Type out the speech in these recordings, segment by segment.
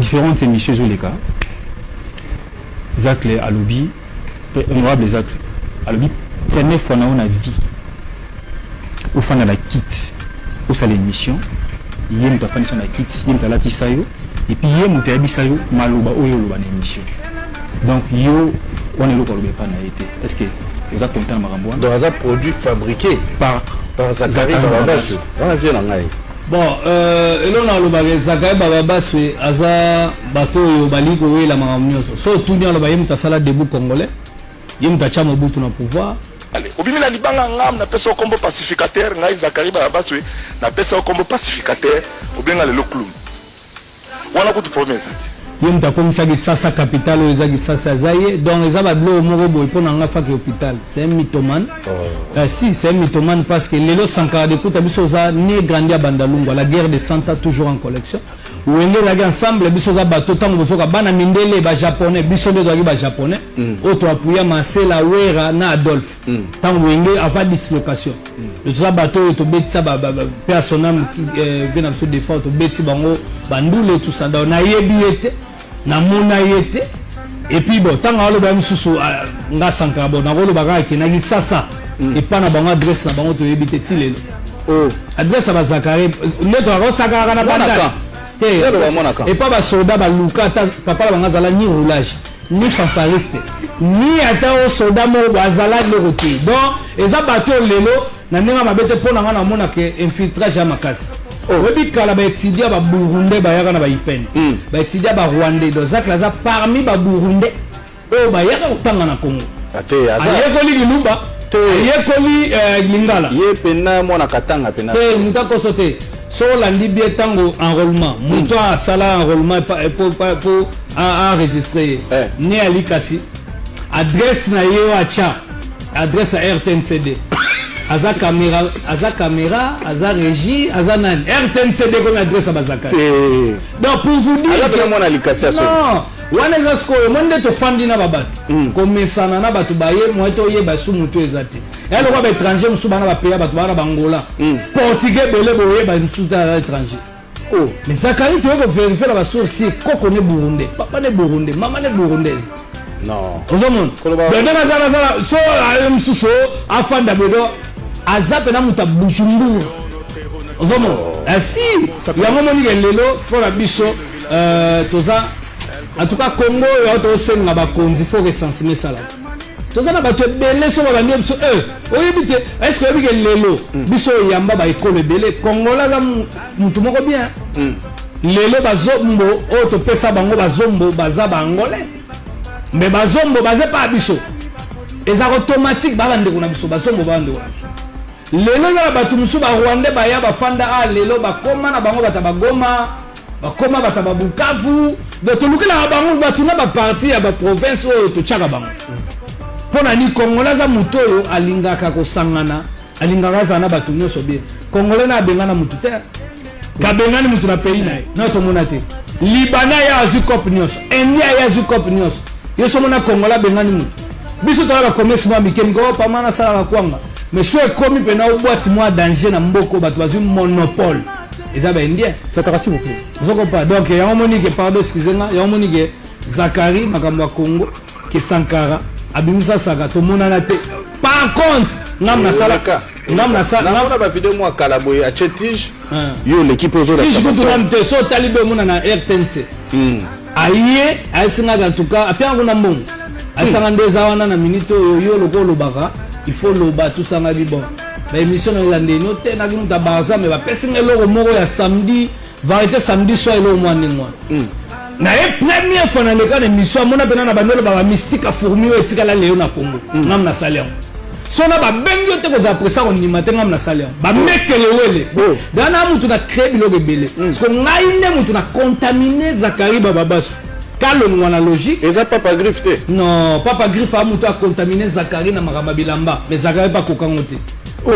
Badifférentes émissions ezoleka. Zacle alobi, honorable Zacle alobi, première fois na yo na vie ofanda na kiti, osala émission, ye moto afandisa na kiti, ye moto alatisa yo, et puis ye moto ayebisa yo maloba oyo oloba na émission. Donc yo wana eloko aloba epa na ye te. Est ce que oza content na makambo wana? Donc aza produit fabriqué par par Zakari Bababaswe wana, vie na ngai. Bon, eloko na alobaka, Zakari Bababaswe aza bato oyo balingi kowela makambo nyonso. So otuni, aloba ye moto asala Debout Congolais, ye moto atya Mobutu na pouvoir. Obimi na libanga. Ngam napesa yo kombo pacificateur. Ngai Zakari Bababaswe napesa yo kombo pacificateur, obenga lelo clown. Wana kutu problème eza te. Ye moto akomisaki Sasa capitale oyo ezaki Sasa, aza ye. Donc eza babiloko moko boye mpo na nga faki hôpital. C'est un mythomane, oh. Si, c'est un mythomane, parce que lelo Sankara Dekuta, biso oza né grandi ya Bandalungwa, la guerre de 100 ans toujours en collection. Wenge ezalaki ensemble. Biso oza bato ntango bozoka bana mindele, Bajaponais, biso nde tozalaki Bajaponais oyo toapuya Masela, Wera na Adolphe ntango Wenge avant dislocation. Toza bato oyo tobetisa mpe à son âme, vie na biso. Des fois tobeti bango bandule, tout ça. Donc nayebi ye te, namona ye te. Et puis bon, ntango aloba mosusu nga Sankara, bon, nakoloba kaka akendaki Sasa epa na bango, adresse na bango toyebi te ti lelo. Adresse ya Bazakari nde tokakosakalaka na Bandal te, epa basoda baluka. Ata papa na bango azala ni roulage, ni fanfariste, ni ata o soda moko bo azala eloko te. Donc eza bato oyo lelo na ndenge mabe te. Mpo na nga, namonaka infiltrage ya makasi. Oyebi, kala baétudiant Baburundais bayaka na baipene, baétudiant Barwandais. Donc Zacle aza parmi Baburundais oyo bayaka kotanga na Congo. Ayekoli liluba, ayekoli lingala. Ye pena mwana Katanga pena. Te, moto akoso te. So olandi bien, ntango enrôlement, moto asala enrôlement po enregistre ye ne ali, kasi adresse na ye oyo atya, adresse ya RTNCD. Aza caméra, aza caméra, aza régie, aza nani, RTNCD komi adresse ya Bazakari. Donc pour vous dire, mwana Likasi. Non, wana eza sikoyo omoni nde tofandi na babato, komesana na bato baye moye, toyeba su motu eza te. Ya lokwa baétranger mosusu bana bapeya bato bana Bangola, Portugais ebele, boyeba mosusu te aza étranger. Mais Zakari, toye kovérifier na basource, koko ne Burundais, papa ne Burundais, mama ne Burundaise. Non. Ozomona ndenge aza nazala so aye mosusu afanda bedo, aza mpena moto ya Bujumbura. Ozomona si yango monike lelo mpona biso toza, en tout cas Congo oyo tosenga bakonzi, faut recensement esalaka. Toza na bato ebele. So babandi biso, oyebi te, est ce que oyebi ke lelo biso oyamba baekolo ebele? Congolais aza mutu moko bien. Lelo Bazombo oyo topesa bango, Bazombo baza Baangolais, mais Bazombo baza epa ya biso, eza automatique. Baa bandeko na biso, Bazombo baa bandeko na biso. Lelo eza na bato mosusu, Barwandais baya bafanda a lelo bakóma na bango bato ya Bagoma, bakóma bato ya Babukavu. Donc tolukelaka bango bato na baparti ya baprovince oyo totyaka bango. Mpo na ni Congolais aza motu oyo alingaka kosangana, alingaka azala na bato nyonso bien. Congolais na abengana motu te, kabengani motu na pays na ye na tomona te. Libana ye azwi cope nyonso, India ye azwi cope nyonso. Ye so mona Congolais abengani motu. Biso toza bacommerce mwa mike mike oyo pama nasalaka kwanga, mais so ekomi mpena obwati mwa danger na mboka, bato bazwi monopole, eza Baindien. Sakara, s'il vous plaît. Ozokopa. Donc yango moni ke, pardon, excuse nga, yango moni ke Zakari, makambo ya Congo ke Sankara abimisa saka, tomonana te. Par contre ngam nasala, ngam nasala. Namona bavideo mwa kala boye, atie tige, yo oleki mpe. Tige kutu nanu te. So otali be, omona na RTNC aye ayesingaka. En tout cas apianga kuna mbongo, ayesanga nde eza wana na minute oyo. Yo loko olobaka, il faut loba tusanga bi. Bon, baémission na elandeni te, naki moto ya Barza, mais bapesinga eloko moko ya samedi variété, samedi soir, eloko mwa ndenge wana. Na ye première fois naleka na émission, amona mpena na bandi oloba bamystique ya fourmi oyo etikala lelo na Congo. Ngam nasali yango. So na babengi yo te, kozala presa kondima te. Ngam nasali yango, bamekele wele da na mutu na créé biloko ebele, parce que ngai nde mutu na contamine Zakari Bababaso kalongwa na logique. Eza Papa Griffe te? Non, Papa Griffe a mutu acontamine Zakari na makambo ya bilamba, mais Zakari mpe akokango te.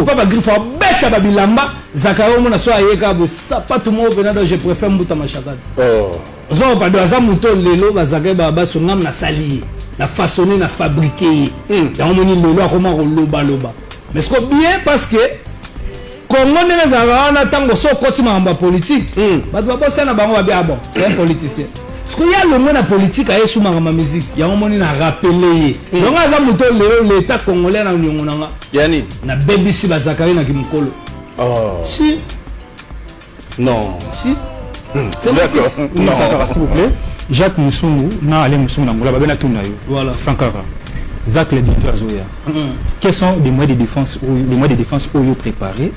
Papa Griffe abeta babilamba, Zakari omona so ayeka bo sapatu moko mpena. Donc je préfère mbuta mashakata. Ozokopa. Do aza moto lelo bazalaki babaso, ngam nasali ye, na façonné, na fabriqué ye. Yango moni lelo akoma kolobaloba. Mais siko bien, parce que Congo ndenge ezalaka wana, ntango so okoti makambo ya politique, bato babosana bango, babi: "Ah bon, c'est un politicien." Sikoyo ye alongwe na politique, aye sumaka ma musique. Yango moni na rappeler ye. Yango aza moto lelo l'état congolais na niongo na nga. Yani. Nabebisi bazakari na kimokolo. Oh. Si. Non. Si. C'est mon D'accord. fils. Non. Sankara, s'il vous plaît. Jacques Musungu na Alain Musungu na Angola babena tuna yo. Voilà. Sankara. Zach le bientôt azoya. Quels sont des moyens de défense les moyens de défense oyo préparés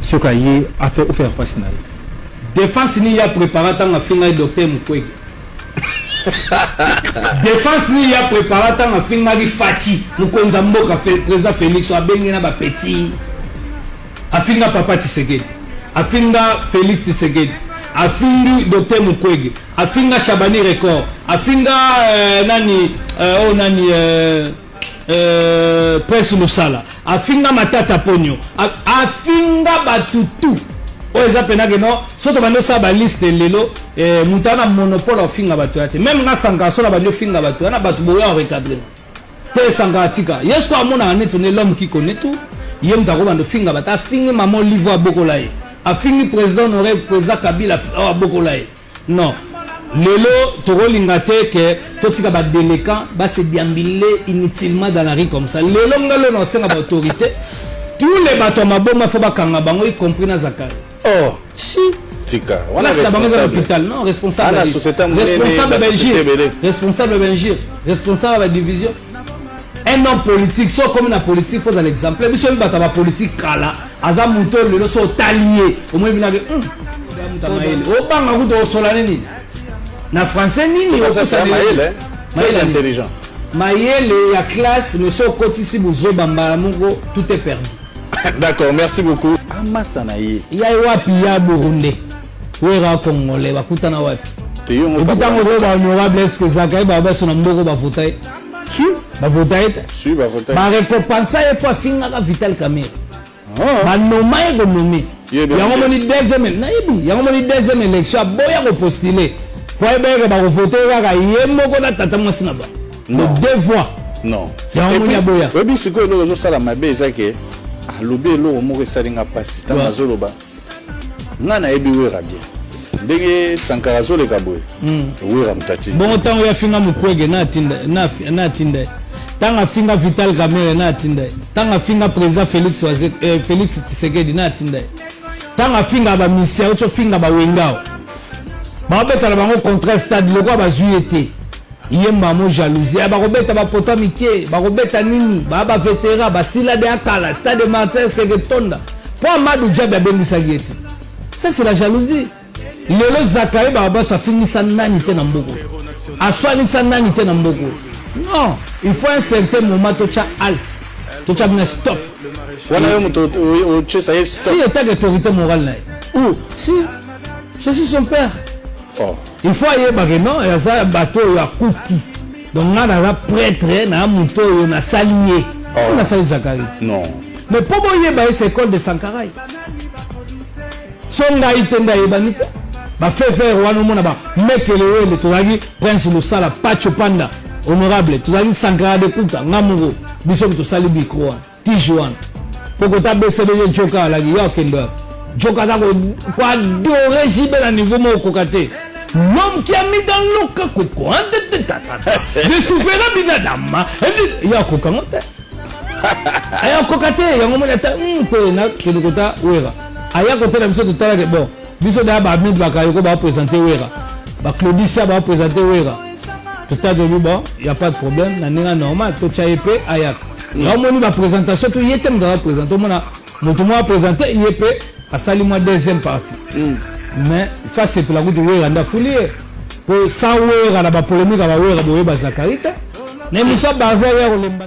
ce qu'aye à faire faire face na ye? Défense nini ya préparé ntango afingai docteur Mukwege? Défense nini ya préparé ntango afingaki Fatshi, mokonzi ya mboka, président Félix oyo abengi na bapeti? Afinga papa Tshisekedi, afinga Félix Tshisekedi, afingi docteur Mukwege, afinga Shabani Record, afinga nani oyo nani Prince Lusala, afinga Matata Ponyo, afinga batutu oyo eza mpena ke no. So tobandi osala baliste lelo, moto aza na monopole aofinga bato ya te. Même nga Sankara, so na bandi ofinga bato ya na bato boya orecadrer te. Sankara tika ye. Siko amonaka neti one l'homme qui connaît tout, ye moto akobanda ofinga bato. Afingi mama Olive abokola ye, afingi président honoré, président Kabila oyo abokola ye. Non, lelo tokolinga te ke totika badélinquants base déambuler inutilement dans la rue comme ça. Lelo nga lelo naosenga baautorité, tous les bato ya maboma fo bakanga bango, y compris na Zakari. Oh. Si. Tika. Wana place na bango eza responsable. l'hôpital. Non, responsable. Ana société ya monene, responsable ba société ya ebele. bainjure, responsable ya bainjure, responsable ya badivision. Un homme politique, so okomi na politique, faut ozala exemplaire. Biso oyebi bato ya bapolitique kala, aza moto oyo lelo so otali ye, omoni binake moto ya mayele, obanga kuta osola nini na français nini. Ça, c'est okosa mayele, hein? Mayele Très nini? intelligent. Mayele ya classe, mais so okotisi bozoba mbala moko, tout est perdu. D'accord, merci beaucoup. Amasa na ye. Ya wapi? Ya Burundais, Wera congolais, bakutana wapi? Te yo ngo. Epuis ntango oyo bahonorable, est-ce Zakari baba baso na mboko bavota ye? Su. Bavota ye te. Su bavota. Barécompensa ye mpo afingaka Vital Kamerhe. Ah. Banoma ye konome. Ye bien. Yango moni deuxième, nayebi yango moni deuxième élection aboya kopostuler po ayebeke bakovote kaka ye moko na tata mwasi na ba Non. le deux voix. Non. Yango moni aboya. Oyebi sikoyo eloko ezosala mabe eza ke alobi eloko moko esali nga mpasi ntango azoloba: nga nayebi Wera bien. Ndenge Sankara azoleka boye, Wera moto atindi. Bongo ntango ye afinga Mukwege, na atinda na atinda ye? Ntango afinga Vital Kamerhe, na atinda ye? Ntango afinga président Félix Félix Tshisekedi, na atinda ye? Ntango afinga bamisia, oti ofinga bawengao, baobetala bango contre stade lokola bazwi ye te, yemba mo jalousie ya bakobeta bapoto mike, bakobeta nini, baa bavétéran basila de akala stade Martyrs keke tonda mpo Amadou Diaby abengisaki ye te. Ça, c'est la jalousie. Lelo Zakari Babaso afingisa nani te na mboka, aswanisa nani te na mboka. Non, il faut un certain moment totya halte, totya bina stop. Wana yo moto otyesa ye? Si etake autorité morale na ye. Ou Si je suis son père. Oh. Il faut ayebake non, aza bato oyo akuti. Donc nga naza prêtre na moto oyo nasali ye. Oh. Nasali Zakari te. Non. Mais mpo boyeba ye, c'est école de Sankarai. So ngai te nde ayebani te. Bafefere wana omona bamekele wele, tozalaki Prince Losala, Pacho Panda, honorable, tozalaki Sankara de Kuta, nga moko, biso tosali micro wana, tige wana mpo kota BCBG. Joka alaki ya okende wapi? Joka aza koadorer JB na niveau moko okoka te. L'homme qui a mis dans l'eau koko ne souffrira binadama, ya akokango te, aya koka te. Yango moni ata te nakende kota Wera aya kotela biso, totalaki bon biso daya bamide bakayoko baprésente Wera, baclodisia baprésente Wera, totali tobi bon, y a pas de problème na ndenge normal, totya ye mpe ayaka. Yango moni baprésentation to ye te, moto aza présente, omona moto moko aprésente ye mpe asali mwa deuxième partie. Mais fa sepela kutu Wera nde afuli ye, po sans Wera na bapolémique ya bawera boyeba Zakari te na émission Barzer ya kolemba.